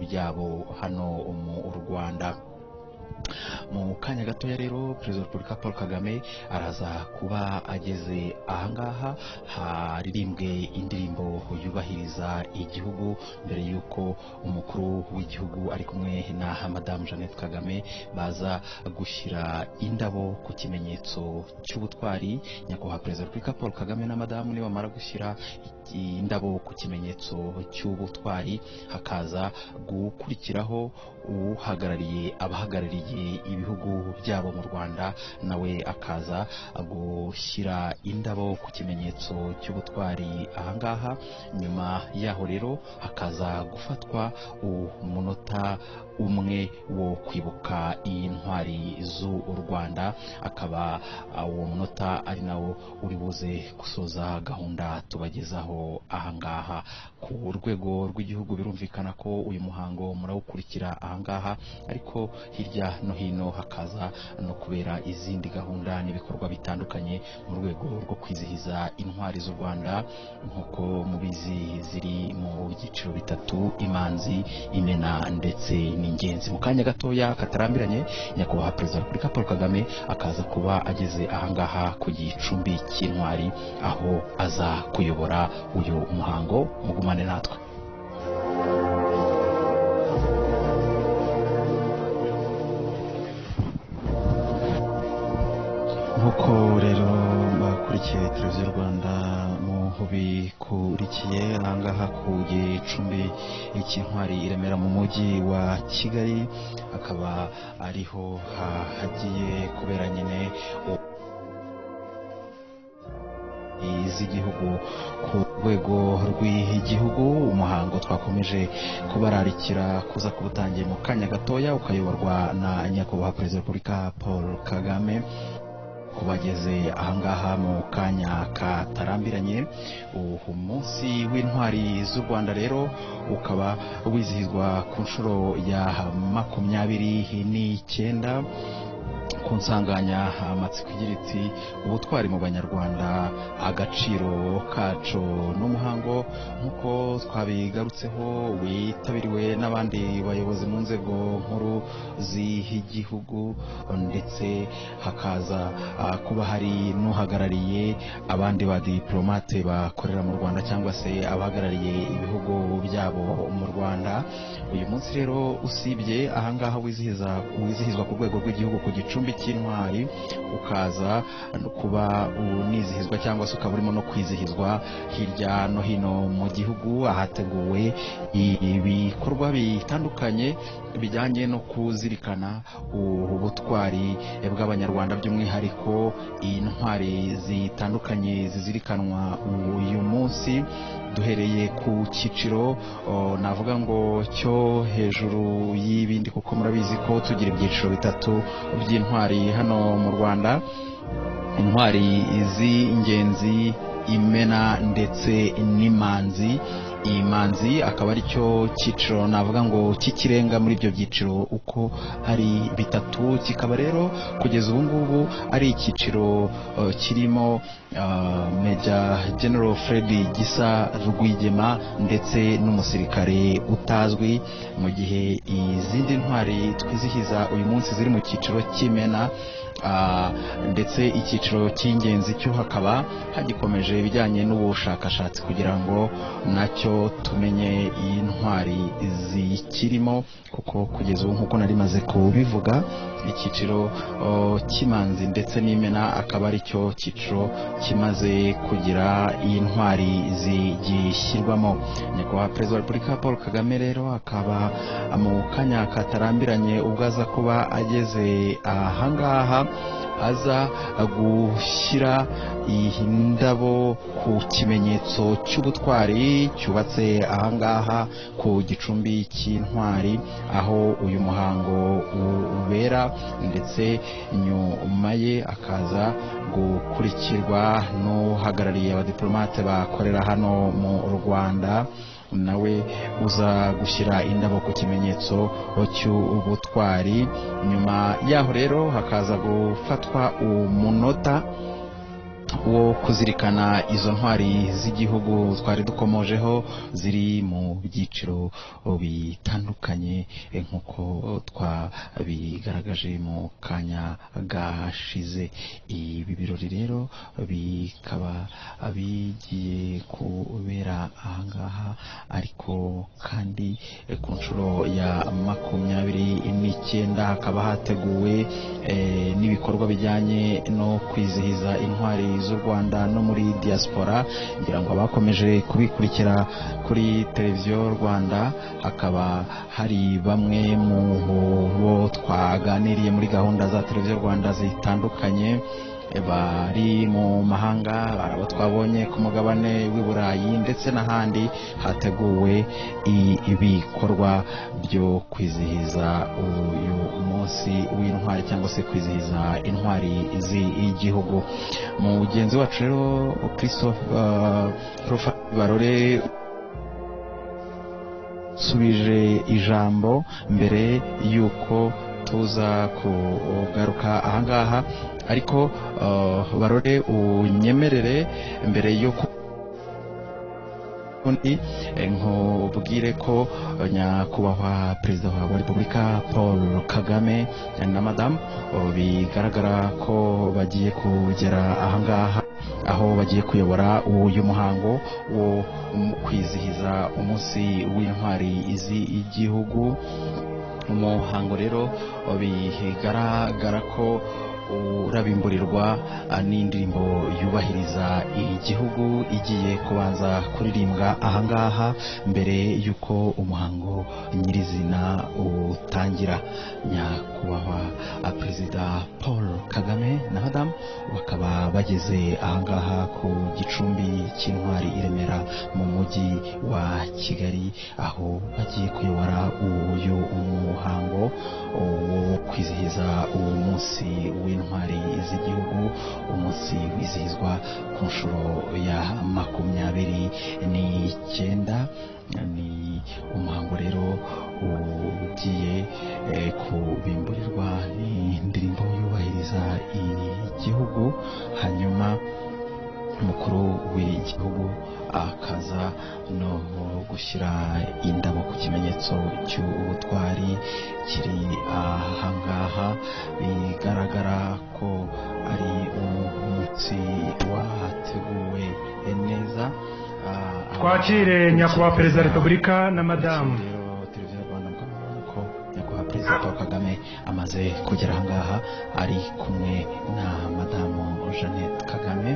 byabo hano mu Rwanda. Mu kanya gatoya rero Perezida wa Repubulika Paul Kagame araza kuba ageze ahangaha, haririmbwe indirimbo yubahiriza igihugu mbere y'uko umukuru w'igihugu ari kumwe na Madamu Jeannette Kagame baza gushyira indabo ku kimenyetso cy'ubutwari. Nyakubahwa Perezida wa Repubulika Paul Kagame na Madamu nibamara gushyira indabo ku kimenyetso cy'ubutwari, hakaza gukurikiraho uhagarariye abahagarariye ibihugu byabo mu Rwanda, nawe akaza gushyira indabo ku kimenyetso cy'ubutwari ahangaha. Nyuma yaho rero hakaza gufatwa umunota umwe wo kwibuka intwari z'u Rwanda, akaba uwo munota ari nawo uri buze gusoza gahunda tubagezaho ahangaha. Ku rwego rw'igihugu birumvikana ko uyu muhango murawukurikira ahangaha, ariko hirya no hino hakaza no kubera izindi gahunda n'ibikorwa bitandukanye mu rwego rwo kwizihiza intwari z'u Rwanda, nk'uko mubizi ziri mu byiciro bitatu: imanzi, imena ndetse n'ingenzi. Mu kanya gatoya katarambiranye, Nyakubahwa Perezida wa Repubulika Paul Kagame akaza kuba ageze ahangaha ku gicumbi cy'intwari, aho aza kuyobora uyu muhango. Mugumane natwe. Nk'uko rero bakurikiye Televiziyo Rwanda mubikurikiye ahangaha ku gicumbi cy'intwari i Remera mu mujyi wa Kigali, akaba ariho hagiye kubera nyine z'igihugu ku rwego rw'igihugu. Umuhango twakomeje kubararikira kuza kubutangiye mu kanya gatoya, ukayoborwa na Nyakubahwa Perezida wa Repubulika Paul Kagame. Kubageze ahangaha mu kanya katarambiranye, umunsi w'intwari z'u Rwanda rero ukaba wizihizwa ku nshuro ya 29 ku nsanganyamatsiko igira iti ubutwari mu Banyarwanda, agaciro kacu. N'umuhango nk'uko twabigarutseho witabiriwe n'abandi bayobozi mu nzego nkuru z'igihugu, ndetse hakaza kuba hari n'uhagarariye abandi ba diplomate bakorera mu Rwanda cyangwa se abahagarariye ibihugu byabo mu Rwanda. Uyu munsi rero usibye ahangaha wizihizwa ku rwego rw'igihugu ku gicumbi cy'intwari, ukaza kuba unizihizwa cyangwa se ukaba urimo no kwizihizwa hirya no hino mu gihugu, ahateguwe ibikorwa bitandukanye bijyanye no kuzirikana ubutwari bw'Abanyarwanda, by'umwihariko intwari zitandukanye zizirikanwa uyu munsi. Duhereye ku cyiciro navuga ngo cyo hejuru y'ibindi, kuko murabizi ko tugira ibyiciro bitatu by'intwari hano mu Rwanda: intwari z'ingenzi, imena ndetse n'imanzi. Imanzi akaba ari cyo cyiciro navuga ngo cy'ikirenga muri ibyo byiciro uko ari bitatu, kikaba rero kugeza ubu ngubu ari icyiciro kirimo Major General Fred Gisa Rwigema ndetse n'umusirikare utazwi, mu gihe izindi ntwari twizihiza uyu munsi ziri mu cyiciro cy'imena. Ndetse icyiciro cy'ingenzi cyo hakaba hagikomeje ibijyanye n'ubushakashatsi kugira ngo nacyo tumenye intwari zikirimo, kuko kugeza ubu nk'uko nari maze kubivuga, icyiciro cy'imanzi ndetse n'imena akaba ari cyo cyiciro kimaze kugira intwari zigishyirwamo. Nyakubahwa Perezida wa Repubulika Paul Kagame rero akaba mu kanya katarambiranye ubwo aza kuba ageze ahangaha, aza gushyira indabo ku kimenyetso cy'ubutwari cyubatse ahangaha ku gicumbi cy'intwari, aho uyu muhango ubera, ndetse nyuma ye akaza gukurikirwa n'uhagarariye abadiplomate bakorera hano mu Rwanda, nawe uza gushyira indabo ku kimenyetso cy'ubutwari. Nyuma yaho rero hakaza gufatwa umunota wo kuzirikana izo ntwari z'igihugu twari dukomojeho ziri mu byiciro bitandukanye nk'uko twabigaragaje mu kanya gashize. Ibi birori rero bikaba bigiye kubera ahangaha, ariko kandi ku nshuro ya 29 hakaba hateguwe n'ibikorwa bijyanye no kwizihiza intwari z'u Rwanda no muri diaspora. Ngira ngo abakomeje kubikurikira kuri televiziyo Rwanda, hakaba hari bamwe mu bo twaganiriye muri gahunda za televiziyo Rwanda zitandukanye bari mu mahanga, abo twabonye ku mugabane w'i Burayi ndetse n'ahandi hateguwe ibikorwa byo kwizihiza uyu munsi w'intwari cyangwa se kwizihiza intwari z'igihugu. Mugenzi wacu rero Christophe Barore subije ijambo mbere yuko tuza kugaruka ahangaha, ariko Barore unyemerere mbere yuko nkubwire ko nyakubahwa perezida wa Repubulika Paul Kagame na madamu bigaragara ko bagiye kugera ahangaha, aho bagiye kuyobora uyu muhango wo kwizihiza umunsi w'intwari z'igihugu. Umuhango rero bigaragara ko urabimburirwa n'indirimbo yubahiriza igihugu igiye kubanza kuririmbwa ahangaha mbere y'uko umuhango nyirizina utangira. Nyakubahwa perezida Paul Kagame na madamu bakaba bageze ahangaha ku gicumbi cy'intwari i Remera mu mujyi wa Kigali, aho bagiye kuyobora uyu muhango wo kwizihiza uwo munsi w'intwari z'igihugu, umunsi wizihizwa ku nshuro ya 29. Ni umuhango rero ugiye kubimburirwa n'indirimbo yubahiriza igihugu, hanyuma umukuru w'igihugu akaza no gushyira indabo ku kimenyetso cy'ubutwari kiri ahangaha. Bigaragara ko ari umunsi wateguwe neza. Twakire nyakubahwa perezida wa Repubulika na madamu. Televiziyo Rwanda ko nyakubahwa perezida Paul Kagame amaze kugera ahangaha ari kumwe na madamu Jeannette Kagame.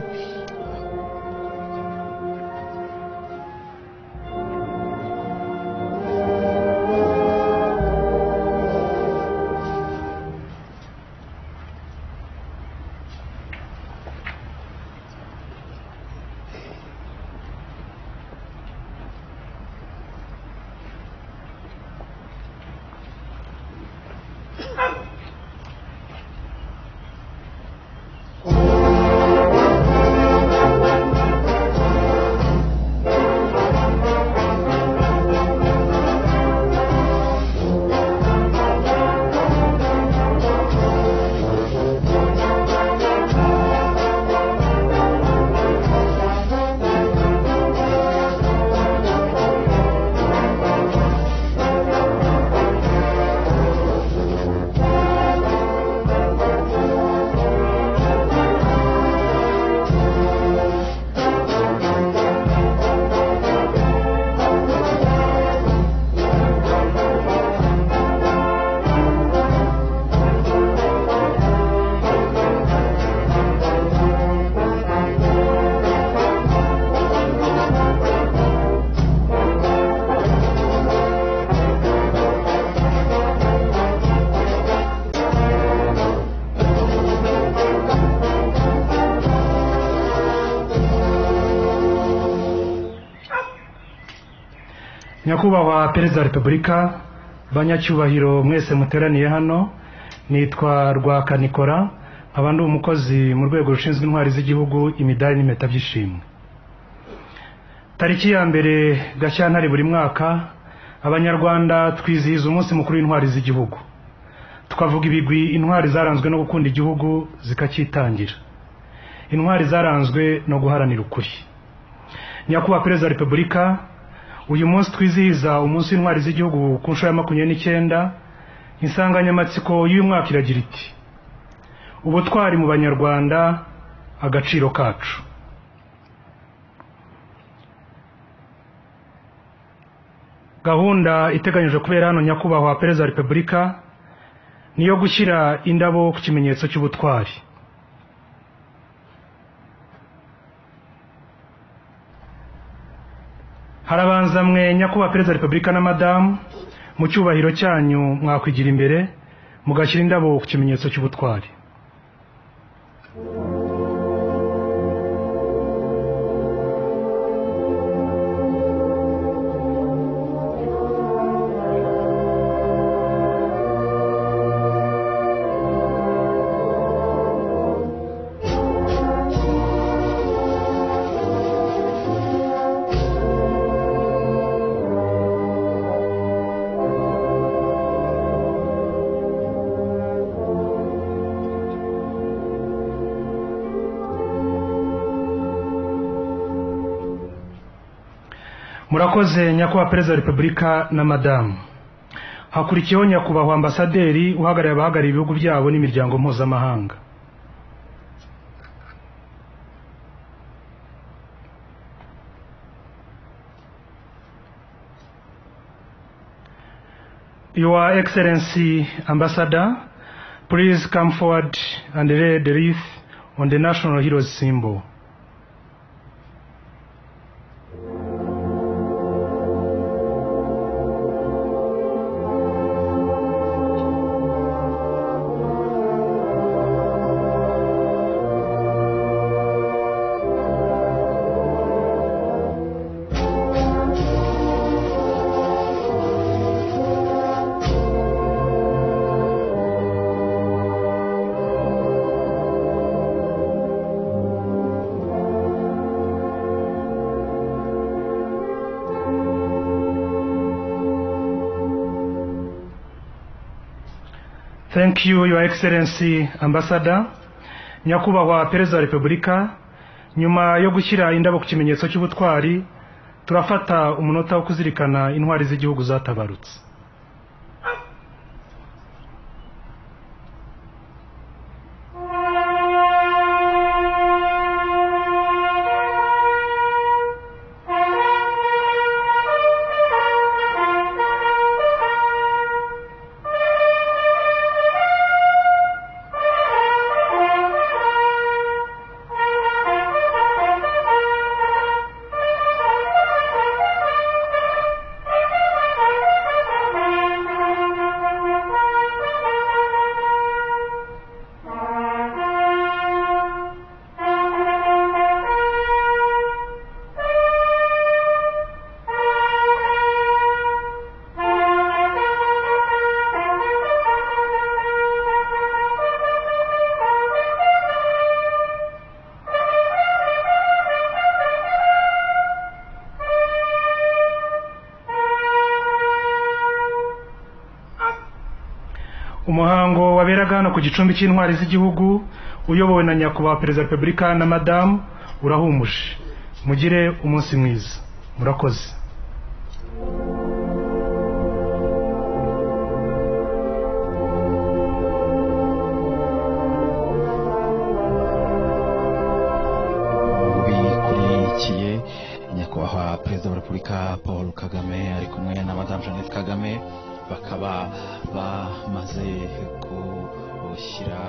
Nyakubahwa Perezida wa Repubulika, banyacyubahiro mwese muteraniye hano, nitwa Rwaka Nikora, nkaba ndi umukozi mu rwego rushinzwe intwari z'igihugu, imidari n'impeta by'ishimwe. Tariki ya 1 Gashyantare buri mwaka Abanyarwanda twizihiza umunsi mukuru w'intwari z'igihugu. Tukavuga ibigwi intwari zaranzwe no gukunda igihugu zikacyitangira. Intwari zaranzwe no guharanira ukuri. Nyakubahwa Perezida wa Repubulika, uyu munsi twizihiza umunsi w'intwari z'igihugu ku nshuro ya 29. Insanganyamatsiko y'uyu mwaka iragira iti: ubutwari mu Banyarwanda, agaciro kacu. Gahunda iteganyijwe kubera hano, Nyakubahwa Perezida wa Repubulika, niyo gushyira indabo ku kimenyetso cy'ubutwari. Harabanza mwe, Nyakubahwa Perezida wa Repubulika na Madamu, mu cyubahiro cyanyu mwakwigira imbere mugashyira indabo ku kimenyetso cy'ubutwari. Murakoze, Nyakubahwa Perezida wa Repubulika na Madamu. Hakurikiyeho Nyakubahwa Ambasaderi uhagarariye abahagarariye ibihugu byabo n'imiryango mpuzamahanga. Your Excellency Ambassador, please come forward and lay the wreath on the National Heroes symbol. Thank you, Your Excellency Ambassador. Nyakubahwa Perezida wa Repubulika, nyuma yo gushyira indabo ku kimenyetso cy'ubutwari, turafata umunota wo kuzirikana intwari z'igihugu zatabarutse. Umuhango waberaga hano ku gicumbi cy'intwari z'igihugu uyobowe na Nyakubahwa Perezida wa Repubulika na Madamu urahumuje. Mugire umunsi mwiza, murakoze. Bikurikiye Nyakubahwa Perezida wa Repubulika Paul Kagame ari kumwe na Madamu Jeannette Kagame, bakaba bamaze gushyira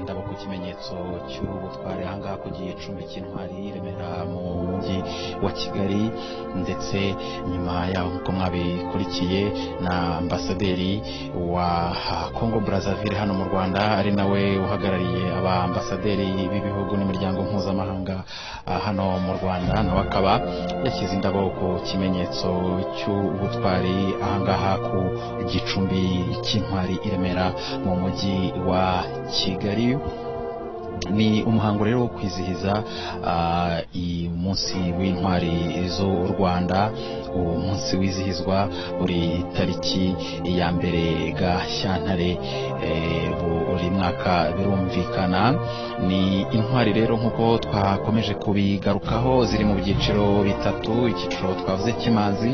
indabo ku kimenyetso cy'ubutwari ahangaha ku gicumbi cy'intwari i Remera mu mujyi wa Kigali. Ndetse nyuma yaho, nk'uko mwabikurikiye, na ambasaderi wa Congo Brazzaville hano mu Rwanda, ari nawe uhagarariye aba ambasaderi b'ibihugu n'imiryango mpuzamahanga hano mu Rwanda, nawe akaba yashyize indabo ku kimenyetso cy'ubutwari ahangaha ku gicumbi cy'intwari i Remera mu mujyi wa Kigali. Ni umuhango rero wo kwizihiza umunsi w'intwari z'u Rwanda. Uwo munsi wizihizwa buri tariki ya 1 Gashyantare buri mwaka, birumvikana. Ni intwari rero nk'uko twakomeje kubigarukaho ziri mu byiciro bitatu. Icyiciro twavuze cy'imanzi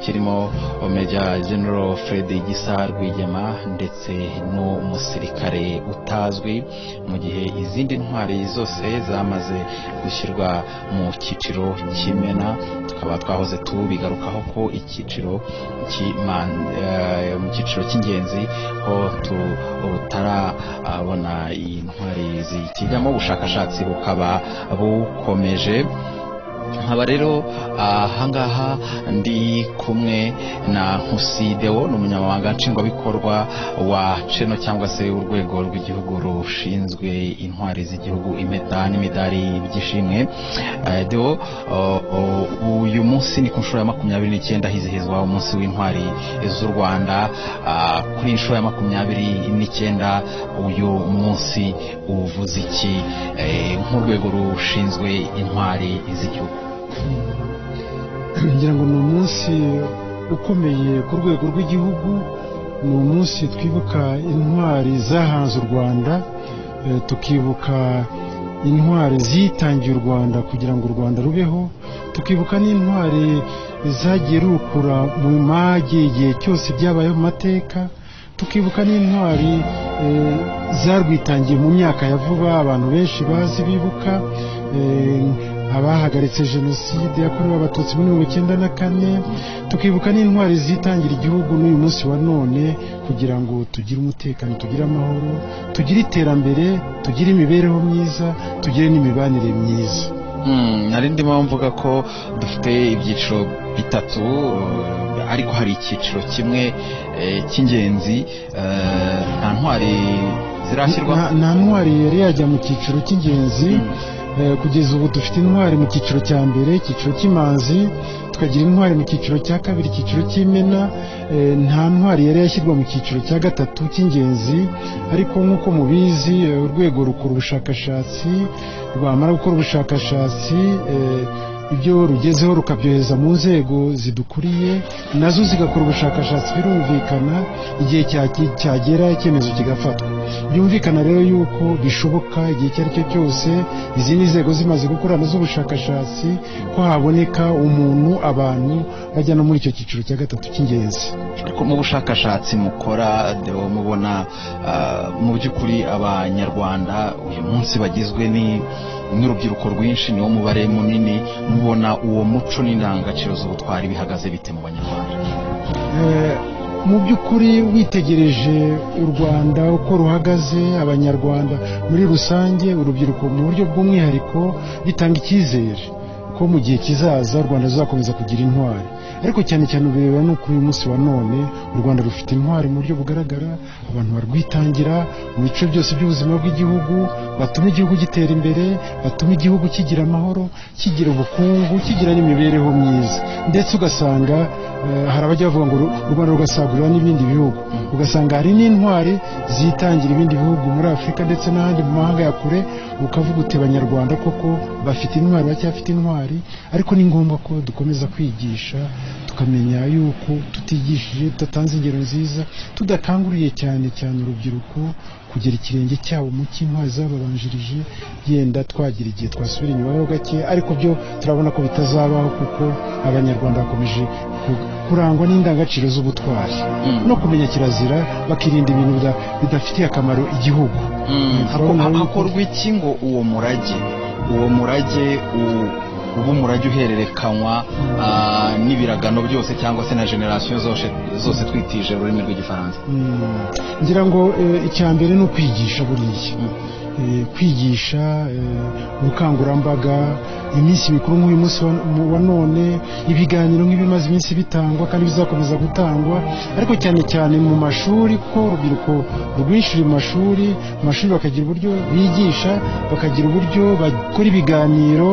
kirimo Major General Fred Gisa Rwigema ndetse n'umusirikare utazwi, mu gihe izindi ntwari zose zamaze gushyirwa mu cyiciro cy'imena. Tukaba twahoze tubigarukaho ko icyiciro mu cyiciro cy'ingenzi ho tutarabona intwari zikijyamo, ubushakashatsi bukaba bukomeje. Nkaba rero ahangaha ndi kumwe na Nkusi Deo, ni umunyamabanga nshingwabikorwa wa CHENO cyangwa se urwego rw'igihugu rushinzwe intwari z'igihugu, impeta n'imidari by'ishimwe. Deo, uyu munsi ni ku nshuro ya 29 hizihizwa umunsi w'intwari z'u Rwanda. Kuri inshuro ya 29 uyu munsi uvuze iki nk'urwego rushinzwe intwari z'igihugu? Ngira ngo ni umunsi ukomeye ku rwego rw'igihugu, ni umunsi twibuka intwari zahanze u Rwanda, tukibuka intwari zitangiye u Rwanda kugira ngo u Rwanda rubeho, tukibuka n'intwari zagiye rukura mu mage igihe cyose byabayeho mu mateka, tukibuka n'intwari zarwitangiye mu myaka ya vuba abantu benshi bazi bibuka, abahagaritse jenoside yakorewe abatutsi muri 1994, tukibuka n'intwari zitangira igihugu n'uyu munsi wa none kugira ngo tugire umutekano, tugire amahoro, tugire iterambere, tugire imibereho myiza, tugire n'imibanire myiza. Nari ndimo mvuga ko dufite ibyiciro bitatu, ariko hari icyiciro kimwe cy'ingenzi. Nta ntwari zirashyirwa, nta ntwari yari yajya mu cyiciro cy'ingenzi. Kugeza ubu dufite intwari mu cyiciro cya mbere, icyiciro cy'imanzi, tukagira intwari mu cyiciro cya kabiri, icyiciro cy'imena. Nta ntwari yari yashyirwa mu cyiciro cya gatatu cy'ingenzi, ariko nk'uko mubizi urwego rukora ubushakashatsi, rwamara gukora ubushakashatsi ibyo rugezeho rukabyohereza mu nzego zidukuriye, nazo zigakora ubushakashatsi, birumvikana igihe cyagera icyemezo kigafatwa. Byumvikana rero yuko bishoboka igihe icyo ari cyo cyose izindi nzego zimaze gukora nazo ubushakashatsi ko haboneka umuntu, abantu bajya no muri icyo cyiciro cya gatatu cy'ingenzi. Ariko mu bushakashatsi mukora mubona mu by'ukuri abanyarwanda uyu munsi bagizwe n'urubyiruko rwinshi, niwo mubare munini, mubona uwo muco n'indangagaciro z'ubutwari bihagaze bite mu banyarwanda? Mu by'ukuri witegereje u Rwanda uko ruhagaze, abanyarwanda muri rusange, urubyiruko mu buryo bw'umwihariko, bitanga icyizere ko mu gihe kizaza u Rwanda ruzakomeza kugira intwari. Ariko cyane cyane ubireba no kuri uyu munsi wa none, u Rwanda rufite intwari mu buryo bugaragara, abantu barwitangira mu bice byose by'ubuzima bw'igihugu, batuma igihugu gitera imbere, batuma igihugu kigira amahoro, kigira ubukungu, kigira n'imibereho myiza. Ndetse ugasanga hari abajya bavuga ngo u Rwanda rugasagurira n'ibindi bihugu, ugasanga hari n'intwari zitangira ibindi bihugu muri Afurika ndetse n'ahandi mu mahanga ya kure, ukavuga uti abanyarwanda koko bafite intwari, bacyafite intwari. Ariko ni ngombwa ko dukomeza kwigisha, tukamenya yuko tutigishije, tudatanze ingero nziza, tudakanguriye cyane cyane urubyiruko kugera ikirenge cyabo mu cy'intwari zababanjirije, yenda twagira igihe twasubira inyuma ho gake, ariko byo turabona ko bitazabaho kuko abanyarwanda bakomeje kurangwa n'indangagaciro z'ubutwari no kumenya kirazira, bakirinda ibintu bidafitiye akamaro igihugu. Hakorwa iki ngo uwo murage ubu umurage uhererekanywa n'ibiragano byose cyangwa se na generation zose twitije ururimi rw'igifaransa? Ngira ngo icya mbere ni ukwigisha, buriya kwigisha, ubukangurambaga, iminsi mikuru nk'uyu munsi wa none, ibiganiro nk'ibimaze iminsi bitangwa kandi bizakomeza gutangwa, ariko cyane cyane mu mashuri, kuko urubyiruko rwinshi mu mashuri bakagira uburyo bigisha, bakagira uburyo bakora ibiganiro.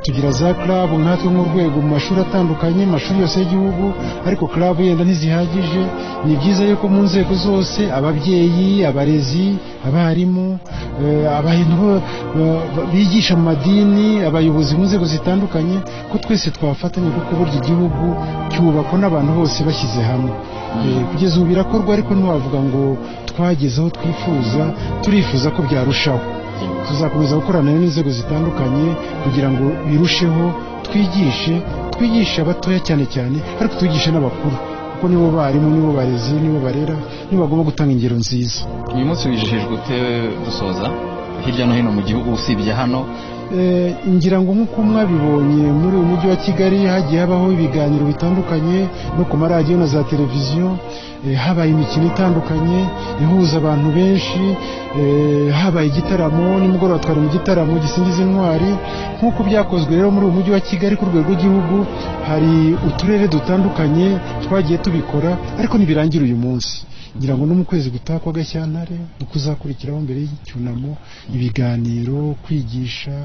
Tugira za club nkatwe nk'urwego mu mashuri atandukanye, amashuri yose y'igihugu, ariko club yenda ntizihagije. Ni byiza yuko mu nzego zose, ababyeyi, abarezi, abarimu, abantu bigisha mu madini, abayobozi mu nzego zitandukanye, ko twese twafatanya, kuko burya igihugu cyubakwa n'abantu bose bashyize hamwe. Kugeza ubu birakorwa, ariko ntiwavuga ngo twageze aho twifuza, turifuza ko byarushaho. Tuzakomeza gukorana n'inzego zitandukanye kugira ngo birusheho, twigishe abatoya cyane cyane, ariko twigishe n'abakuru, kuko nibo barimu, nibo barezi, nibo barera, nibo bagomba gutanga ingero nziza. Uyu munsi wijihijwe ute dusoza hirya no hino mu gihugu usibye hano? Ngira ngo nk'uko mwabibonye muri uyu mujyi wa Kigali hagiye habaho ibiganiro bitandukanye no ku maradiyo na za televiziyo, habaye imikino itandukanye ihuza abantu benshi, habaye igitaramo nimugoroba, twari mu gitaramo gisingiza intwari. Nk'uko byakozwe rero muri uyu mujyi wa Kigali ku rwego rw'igihugu, hari uturere dutandukanye twagiye tubikora, ariko ntibirangira uyu munsi. Ngira ngo no mu kwezi gutaha kwa Gashyantare kuzakurikiraho mbere y'icyunamo, ibiganiro, kwigisha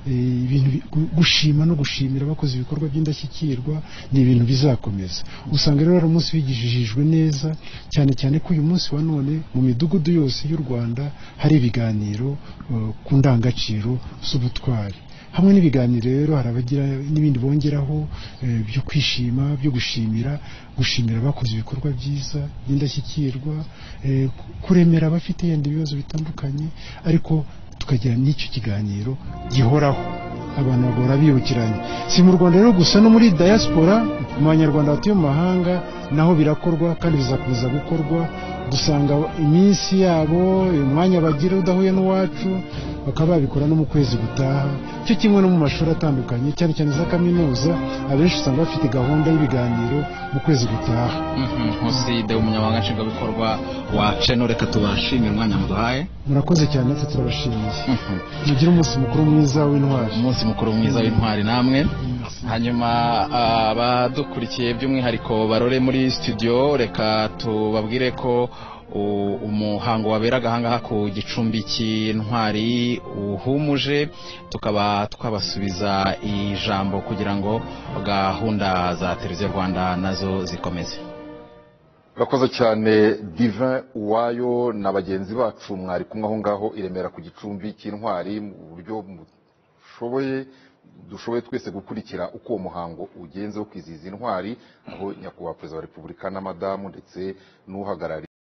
ibintu, gushima no gushimira abakoze ibikorwa by'indashyikirwa, ni ibintu bizakomeza. Usanga rero ari umunsi wigishijwe neza, cyane cyane ko uyu munsi wa none mu midugudu yose y'u Rwanda hari ibiganiro ku ndangagaciro z'ubutwari. Hamwe n'ibiganiro rero hari abagira n'ibindi bongeraho byo kwishima, byo gushimira abakoze ibikorwa byiza by'indashyikirwa, kuremera abafite yenda ibibazo bitandukanye, ariko tukagira n'icyo kiganiro gihoraho, abantu bagahora bibukiranye. Si mu Rwanda rero gusa, no muri diaspora, mu banyarwanda batuye mu mahanga naho birakorwa kandi bizakomeza gukorwa. Dusanga iminsi yabo, umwanya bagira udahuye n'uwacu, bakaba babikora no mu kwezi gutaha, cyo kimwe no mu mashuri atandukanye, cyane cyane za kaminuza, abenshi usanga bafite gahunda y'ibiganiro mu kwezi gutaha. Nkusi Deo, umunyamabanga nshingwabikorwa wa CHENO, reka tubashimire umwanya muduhaye. Murakoze cyane, natwe turabashimiye. Mugire umunsi mukuru mwiza w'intwari. Umunsi mukuru mwiza w'intwari namwe. Hanyuma abadukurikiye by'umwihariko barore muri studio, reka tubabwire ko umuhango waberaga ahangaha ku gicumbi cy'intwari uhumuje, tukaba twabasubiza ijambo kugira ngo gahunda za Televiziyo Rwanda nazo zikomeze. Urakoze cyane Divin Uwayo na bagenzi bacu mwari kumwe aho ngaho i Remera ku gicumbi cy'intwari, mu buryo mushoboye dushoboye twese gukurikira uko uwo muhango ugenze wo kwizihiza intwari, aho nyakubahwa Perezida wa Repubulika na madamu ndetse n'uhagarariye